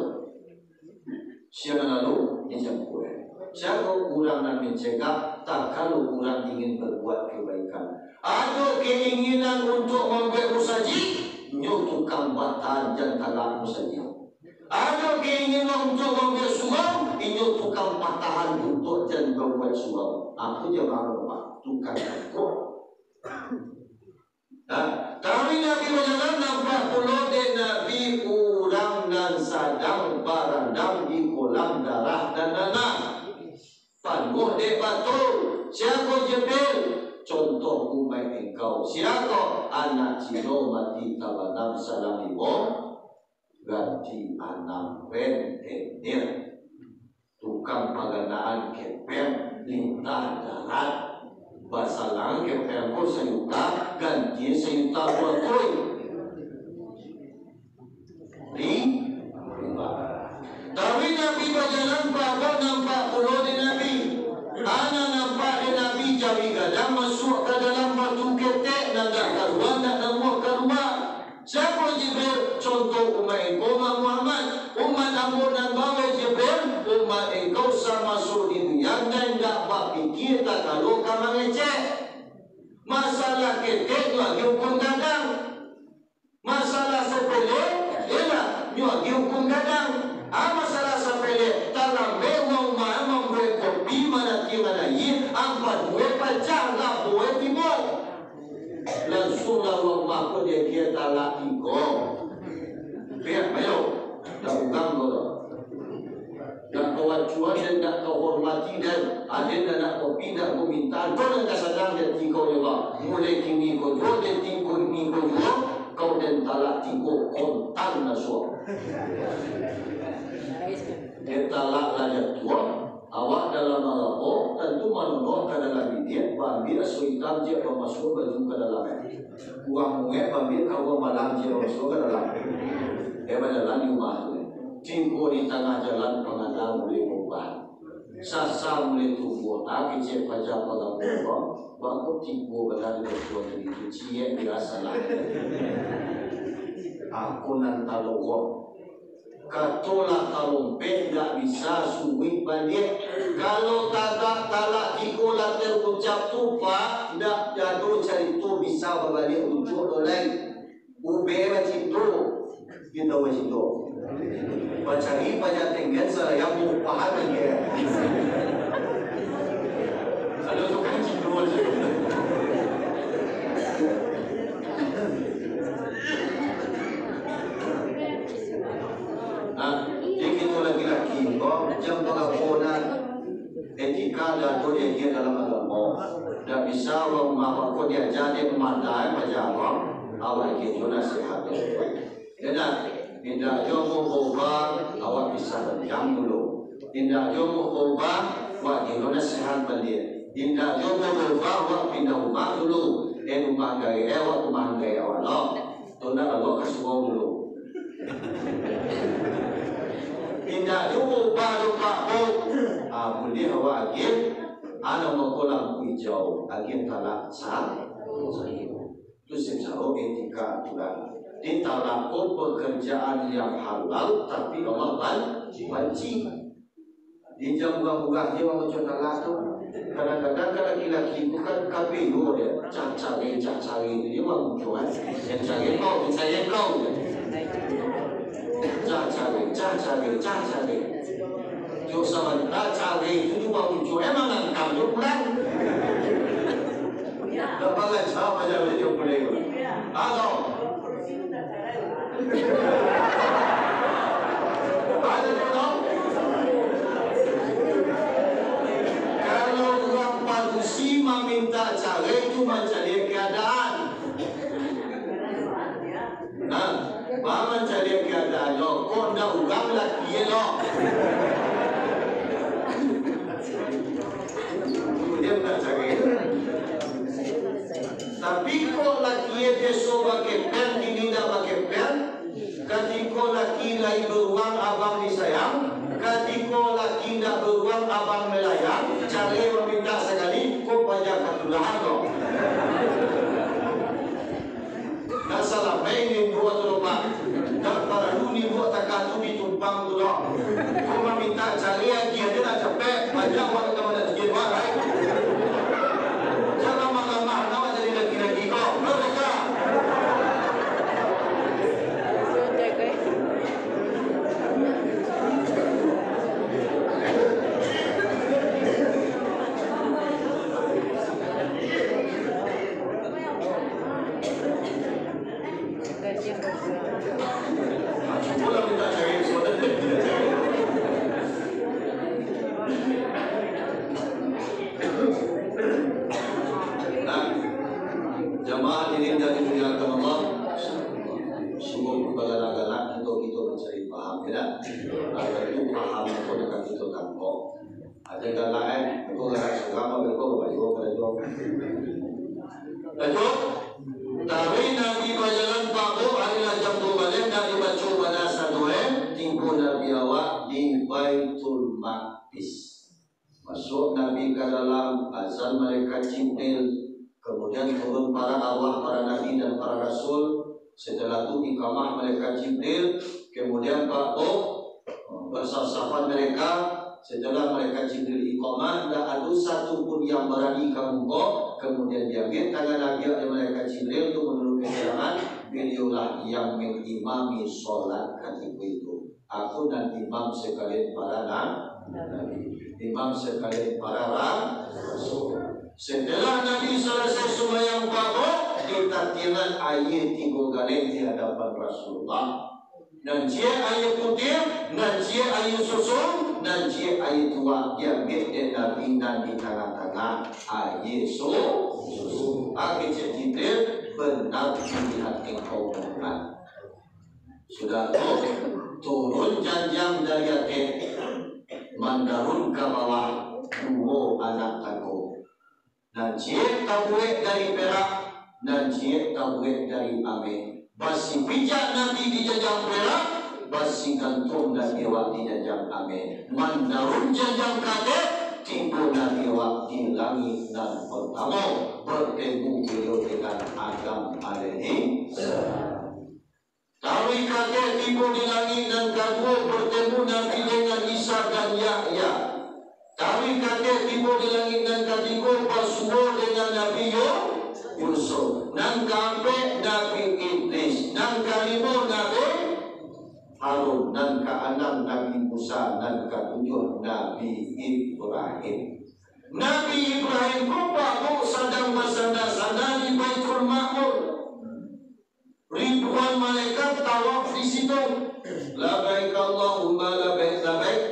Sia nan lalu dicangkuak. Sia ko? Urang nan mencegah, tak kalau urang ingin berbuat kebaikan. Ado keinginan untuk mambuek musajik, nyo tukang batahan jan tagak musajik. Ado keinginan untuk mambuek surau, inyo tukang patahan buntuak jan babuek surau. Apo jamaah Bapak? Tukang cangkuak. Nah, taruih Nabi bajalan, nampak pulo dek Nabi urang nan sadang barandam di kolam darah nan nanah, panuah dek batu. Sia ko Jibril? Contoh umaik engkau. Sia ko? Anak cino mati tabanam salang limo, ganti anam rentenir. Tukang paganaan kepeng lintah darat. Basalang kepeng ko sayuta, ganti sayuta buah kuih. Ri-, riba. Taruih Nabi bajalan, pabok nampak pulo dek Nabi. Anak nampak dek Nabi, jawi gadang masuak ka dalam batu ketek, nan dak karuah, dak namuah karuah. Sia ko Jibril? Contoh umaik engkau, Muhammad. Umaik ambo nan baweh, Jibril, umaik engkau samaso di dunia nan indak bapikia takalo ka mangecek. Masalah ketek nyo agiah hukum gadang. Masalah sepele, iyolah, nyo agiah hukum gadang. Ah, masalah sepele, talambek urang umaik mambuek kopi, manatiang aia, ampek buah pacah, lapo tibo. Langsuang lah urang mako dia kira talak tigo. Piak, ayo. Dak urang ko doh. Dak ka wacuan dan dak ka hormati dan aden dak nak kopi, dak ka minta. Kau nan ka sadang dia tigo nyo ba. Mulai kini ko juo, dia tigo ini ko juo, kau den talak tigo kontan lah suah. Dia talak lah jatuah. Awak dalam arabo, tantu manonoh ka dalam bidiak, baambiak aso itam ciek bamasuak baju ka dalam. Urang mungek baambiak ka urang balang ciek bamasuak ka dalam. Eh, bajalan di rumah tu. Tibo di tangah jalan, pangadang mulai baubah. Sasa mulai tumbuah, ah, kecek paja pagabuang, bako tibo badan di batuang tadi tu, ciek dirasa lah. Aku nan talowok. Kato lah tarompek, dak bisa suruik baliak. Kalau tagak talak tigo lah taucap tu, Pak, dak ado carito bisa babaliak rujuak doh lai. Ubek bacinto, kito bacinto. Bacari paja tenggen sarayam buah pahat tenggen. Ado tukang cinto bacinto. Nah, jadi kito laki-laki, kok jan bagapo nak Etika ado etika dalam agamo. Ndak bisa urang rumah awak ko diaja dek mandai paja awak, awak agiah jo nasihat. Indak, indak jo mukobah, awak pisah ranjang dulu. Indak jo mukobah, awak agiah jo nasihat baliak. Indak jo mukobah, awak pindah rumah dulu. Eh, rumah gaek, eh, awak rumah gaek awak lo. Tu ndak, awak ka surau dulu. Indak jo mukobah, Pak, Bu. Ah, buliah awak agiah. Ado mako lampu ijau, agiah talak sa-, sahari. Tu sacaro etika aturan. Di talak ko pekerjaan yang halal, tapi Allah ban-, banci. Di jam urang-urang je urang baco talak tu. Kadang-kadang kan laki-laki tu kan kabelo dia. Cah cari, cah cari tu je urang muncul kan. Yang cari kau, yang cari kau. Cah cari, cah cari, cah cari. Cuk sabanta cari tu je urang muncul. Emang ngangkang je pulang. Dak pangan cah macam tu je pulang. Atau Kalau urang padusi mamintak carai tu mancaliak kaadaan. Nah, mancaliak kaadaan lo, kok ndak urang laki lo. Kemudian ndak carai. Tapi kok laki biaso bakepeng, kini ndak bakepeng, Katiko laki lai baruang abang disayang, katiko laki indak baruang abang malayang, carai mamintak sakali, ko paja katulahan ko. Nak salamai nimbua tu doh, Pak. Ndak paralu nimbua takah tu ditumpang tu doh. Ko mamintak carai agiah aja lah capek, banyak urang ka mana tijin, Pak, lai. Jan lamah-lamah, awak jadi laki-laki ko. Merdeka! Nah, jamaah hadirin yang dimuliakan Allah, sungguh bagana-gana untuk kita mencari paham, ya tak? Nah, itu paham itu akan kita tangkap. Ada galak, eh, itu galak surang, apa itu, apa itu, apa itu. Lanjut. Taruih Nabi bajalan, Pak, Bu, ari lah jam duo baleh, ndak dibaco bana sadoe, tibo Nabi awak di Baitul Maqdis. Masuk Nabi ka dalam, azan malaikat Jibril, kemudian turun para arwah, para nabi dan para rasul. Setelah tu iqamah malaikat Jibril, kemudian Pak, Bu, bersaf-safan mereka. Setelah malaikat Jibril iqamah, ndak ado satu pun yang barani ka muko. Kemudian diambiak tangan Nabi dek malaikat Jibril tu, menurut keterangan, beliaulah yang mengimami solat katiko itu. Aku nan imam sakalian para na-, nabi, imam sakalian para ra-, rasul. Setelah Nabi salasai sumbayang Pak, Bu, ditatiangan aia tigo galeh di hadapan Rasulullah. Nan ciek aia putiah, nan ciek aia susu, nan ciek aia tuak, diambiak dek Nabi nan di tangah-tangah, aia su-, susu. Kecek Jibril, benar dilihat engkau, Muhammad. Sudah tu, turun janjang dari ateh, mandarun ka bawah, duo anak tako. Nan ciek tabuek dari perak, nan ciek tabuek dari ameh. Basipijak Nabi di janjang perak, basigantuang Nabi awak di janjang ameh. Mandarun janjang ka ateh, tibo Nabi awak di langik nan partamo, bertemu beliau dengan Adam alaihi salam. Taruih ka ateh, tibo di langik nan kaduo, bertemu Nabi dengan Isa dan Yahya. Taruih ka ateh, tibo di langik nan katigo, basuo dengan Nabi Yu-, Yusuf. Nan kaampek, Nabi Idris. Nan kalimo, Nabi Harun. Nan kaanam, Nabi Musa. Nan katujuah, Nabi Ibrahim. Nabi Ibrahim ko, Pak, ko sadang basanda-sanda di Baitul Ma'mur. Ribuan malaikat tawaf di situ. Labbaik Allahumma labbaik, labbaik.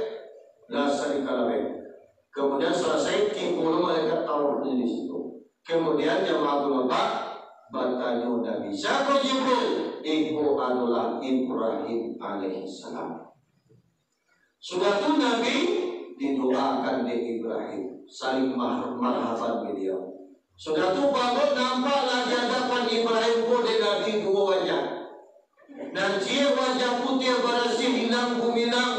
La syarika labbaik. Kemudian salasai, tibo lo malaikat Taur di situ. Kemudian jamaah tu nampak, batanyo Nabi, "Siapo Jibril?" "Iko adolah Ibrahim alaihissalam." Sudah tu Nabi didoakan dek Ibrahim, saling mar-, marhaban beliau. Sudah tu, baru nampak lah di hadapan Ibrahim ko dek Nabi duo wajah. Nan ciek wajah putiah barasiah ilang gumilang,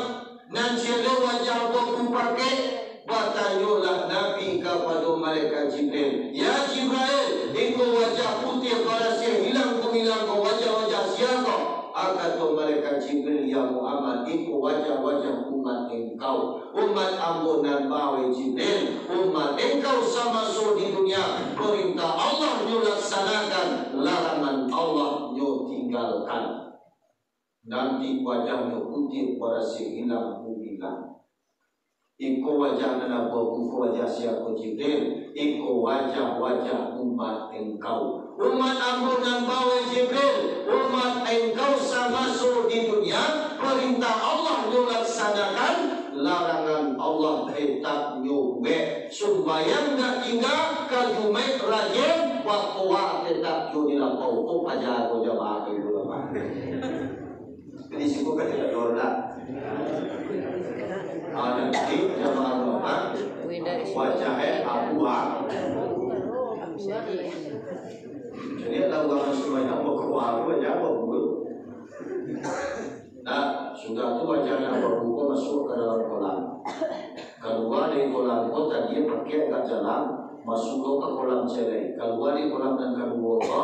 nan ciek lai wajah babu pakek. Batanyolah Nabi kapado malaikat Jibril, "Ya Jibril, iko wajah putiah barasiah ilang gumilang ko wajah-wajah sia ko?" A, kato malaikat Jibril, "Ya Muhammad, iko wajah-wajah umat engkau." Umat ambo nan ba, wahai Jibril, umat engkau samaso di dunia, parintah Allah nyo laksanakan, larangan Allah nyo tinggalkan. Nanti wajahnyo putiah barasiah ilang gumilang. Iko wajah nan babu ko wajah siapo, Jibril? Iko wajah-wajah umat engkau. Umat ambo nan ba, wahai Jibril, umat engkau samaso di dunia, parintah Allah nyo laksanakan, larangan Allah tetap nyo buek. Sumbayang ndak tingga, ka Jumaik rajin, bakoa tetap jo di lapau. Ko paja ko jamaah tu dulu, Pak. Di siko kan tidak jual lah. Ah, nanti jamaah Bapak, wajah, eh, abu, ah. Jadi, ada urang sumbayang bakoa tu aja, babu. Nah, sudah tu wajah nan babu ko masuak ka dalam kolam. Kalua dari kolam ko, tadinyo pakai agak jalang, masuak ka kolam ciek lai. Kalua dari kolam nan kaduo ko,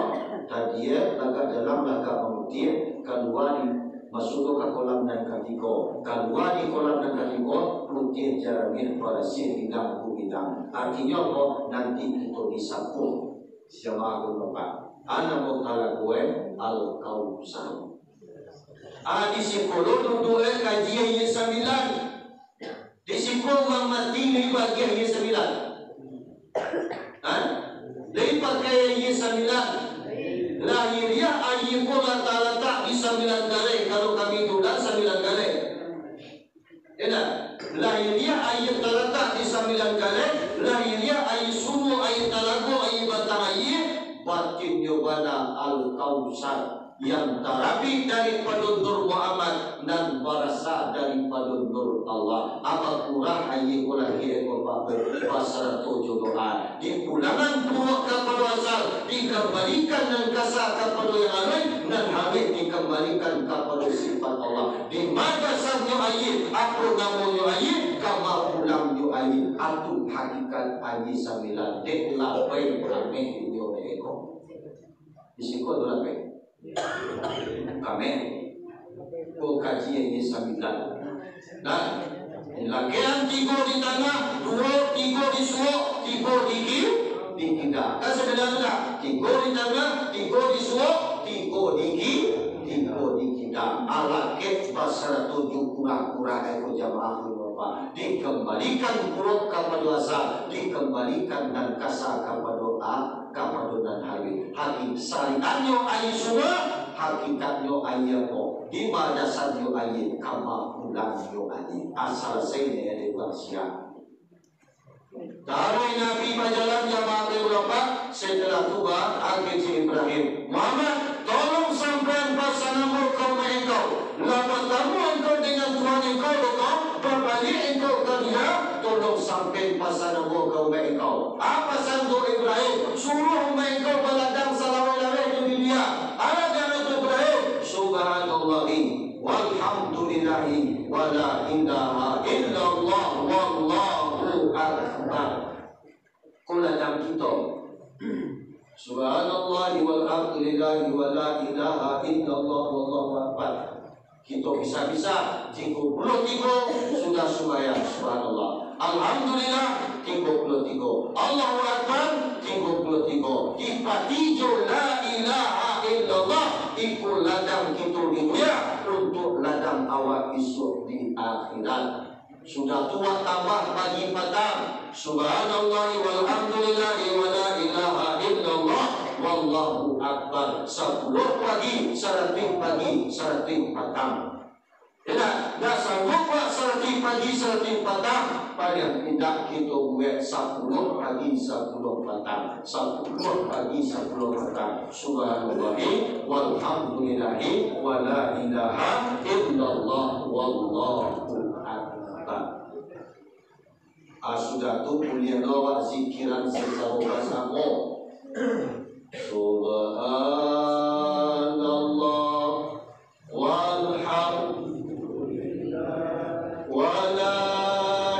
tadinyo agak jalang, agak mamutiah, kalua di, masuak ka kolam nan katigo. Kalua di kolam nan katigo, putiah jaraniah barasiah ilang gumilang. Artinyo apo? Nanti kito disapuah. Siapa aku Bapak? Anak Mutalagoe Al-Kausar. Ah, di siko lo duduak, eh, kaji ayie sambilan. Di siko urang mati lai bagi ayie sambilan. Ha? Lai pakai ayie sambilan. Lahiriah ayie ko lah talatak di sambilan galeh. Kalau kami tu lah sambilan galeh. Indak, lahiriah ayie talatak di sambilan galeh, lahiriah ayie sumua, ayie talago, ayie batang ayie, batinnyo bana Al-Kausar, yang tarabik daripado Nur Muhammad, nan barasa daripado Nur Allah. Apak urang ayie ko lahia ko, Bapak, basarato jo doa. Di pulangan puruak kapado asal, dikambalikan nan kasa kapado yang aluih, nan haluih dikambalikan kapado sifat Allah. Di ma dasarnyo ayie, apo namonyo ayie, ka ma pulangnyo ayie, atu hakikat ayie sambilan, dek labai ameh inyo dek eko. Di siko tu labai. Kameh. Ko kaji ayie sambilan. Nah, lakean tigo di tangah, duo, tigo di suok, tigo di ki-, di kida. Kan sambilan tu dah? Tigo di tangah, tigo di suok, tigo di ki-, tigo di kida. Alakek basarato jo kurah-kurah eko jamaah tu, Bapak. Dikambalikan puruak kapado asal, dikambalikan nan kasa kapado a-, kapado nan haluih. Haki-, syariatnyo ayie sumua, hakikatnyo ayie ko. Di ma dasarnyo ayie, ka ma pulangnyo ayie. Asal sainyo dek urang Syiah. Taruih Nabi bajalan jamaah Bapak, setelah tu ba-, angkek Ibrahim, "Muhammad, tolong sampaian pasan ambo ka umaik engkau. Lah batamu engkau dengan Tuhan engkau, lo ko, babaliak engkau ka dunia, tolong sampaian pasan ambo ka umaik engkau." "Apo pasan tu, Ibrahim?" "Suruah umaik engkau baladang salaweh-laweh jo di dunia." "Alah, jan tu, Ibrahim." "Subhanallahi walhamdulillahi wala ilaha illallah wallahu akbar." Ko ladang kito. Subhanallah walhamdulillah wala ilaha illallah wallahu akbar. Kito bisa-bisa, tigo puluah tigo sudah sumbayang, subhanallah. Alhamdulillah, tigo puluah tigo. Allahu Akbar, tigo puluah tigo. Dipati jo la ilaha illallah, iko ladang kito di dunia untuak ladang awak isuak di akhirat. Sudah tu wak tambah pagi patang. Subhanallah walhamdulillah wala ilaha illallah wallahu akbar. Sapuluah pagi, saratuih pagi, saratuih patang. Indak, ndak sanggup wak saratuih Pagi saratuih patang, paling indak kito buek sapuluah pagi sapuluah patang, sapuluah pagi sapuluah patang. Subhanallahi walhamdulillahi wala ilaha illallah wallahu akbar. Ah, sudah tu, buliah lo awak zikiran sacaro basamo. Subhanallah, walhamdulillah, wala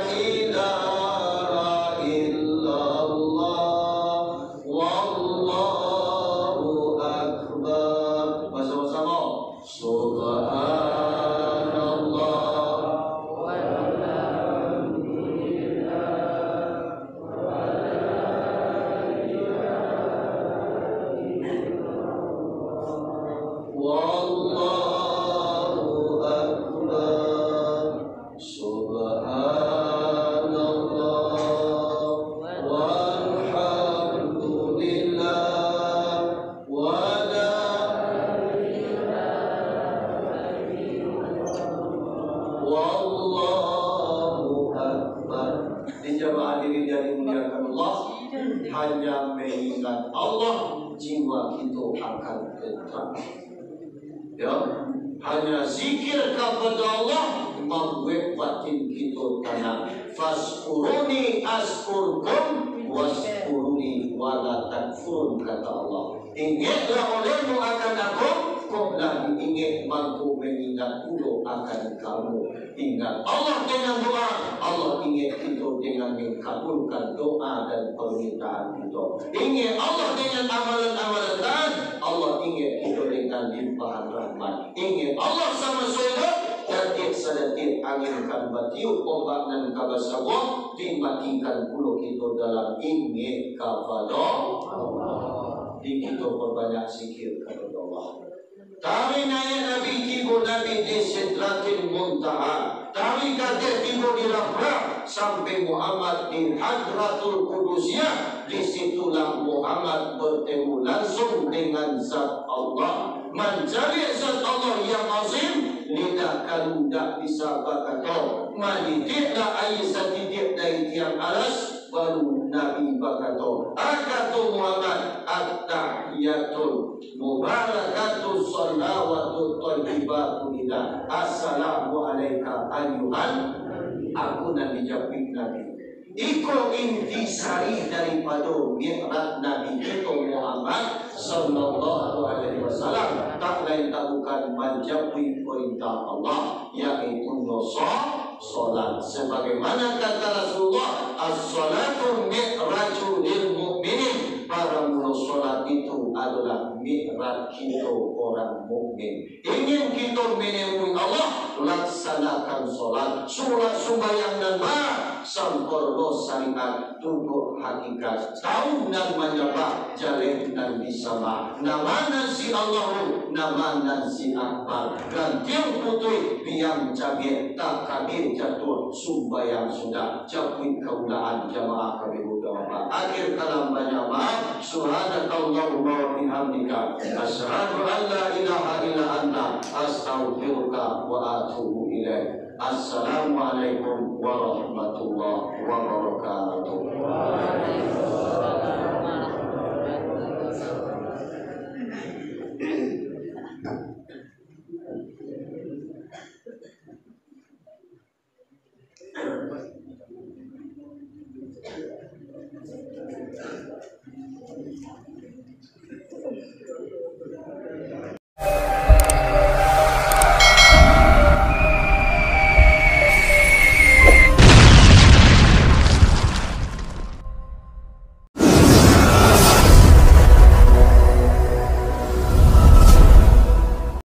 ilaha illallah, wallahu akbar. Basamo-samo. Subhanallah, walhamdulillah, wallahu akbar. Subhanallah, walhamdulillah, wala, wallahu akbar. Di jamaah hadirin yang dimuliakan Allah, hanya mengingat Allah, jiwa kita akan tenang. Ya, hanya zikir kapado Allah mambuek batin kito tanang. "Fazkuruni azkurkum, wazkuruni wala takfurun," kata Allah. "Ingeklah olehmu akan Aku, kok lah diingek, mangko mengingat pulo akan kamu." Ingat Allah dengan doa, Allah ingek kito dengan mengkabulkan doa dan permintaan kito. Ingek Allah dengan amalan-amalan taat, Allah ingek kito dengan limpahan rahmat. Ingek Allah samaso iduik, datiak sadatiak angin kan batiup, ombak nan ka basabuah, dimatikan pulo kito dalam ingek kapado Allah. Di kito perbanyak zikir kapado Allah. Taruih naiak Nabi, tibo Nabi di Sidratil Muntaha. Taruih ka ateh, tibo di Rafraf, sampai Muhammad di Hadratul Qudusiah. Di situlah Muhammad bertemu langsung dengan Zat Allah. Mancaliak Zat Allah yang azim, lidah kalu indak bisa bakato. Manitiaklah aia satitiak dari tiang aras, baru Nabi bakato, a, kato Muhammad, "At-tahiyyatul mubarakatus shalawatut thayyibatu lillah. Assalamu alaika ayyuhan." Aku nan dijapuik Nabi. Iko inti sari daripado Mi'raj Nabi kito Muhammad sallallahu alaihi wasallam. Tak lain tak bukan manjapuik perintah Allah, yaitu nyo so-, solat. Sebagaimana kata Rasulullah, "As-salatu mi'rajul lil mu'minin." Paramulo solat itu adolah mi'raj kito orang mukmin. Ingin kito menemui Allah, laksanakan solat, surak sumbayang nan bana, sampurno syariat, duduak hakikat, tahu nan manyambah, jaleh nan disambah. Nama nan si Allahu, nama nan si Akbar. Gantiang putuih, biang cabiak, takabia jatuah, sumbayang sudah, japuik kaulaan jamaah kami mudah. Akhir kalam, banyak maaf. Subhanakallahumma wa bihamdika, asyhadu an la ilaha illa anta, astaghfiruka wa atubu ilaik. Assalamualaikum warahmatullahi wabarakatuh.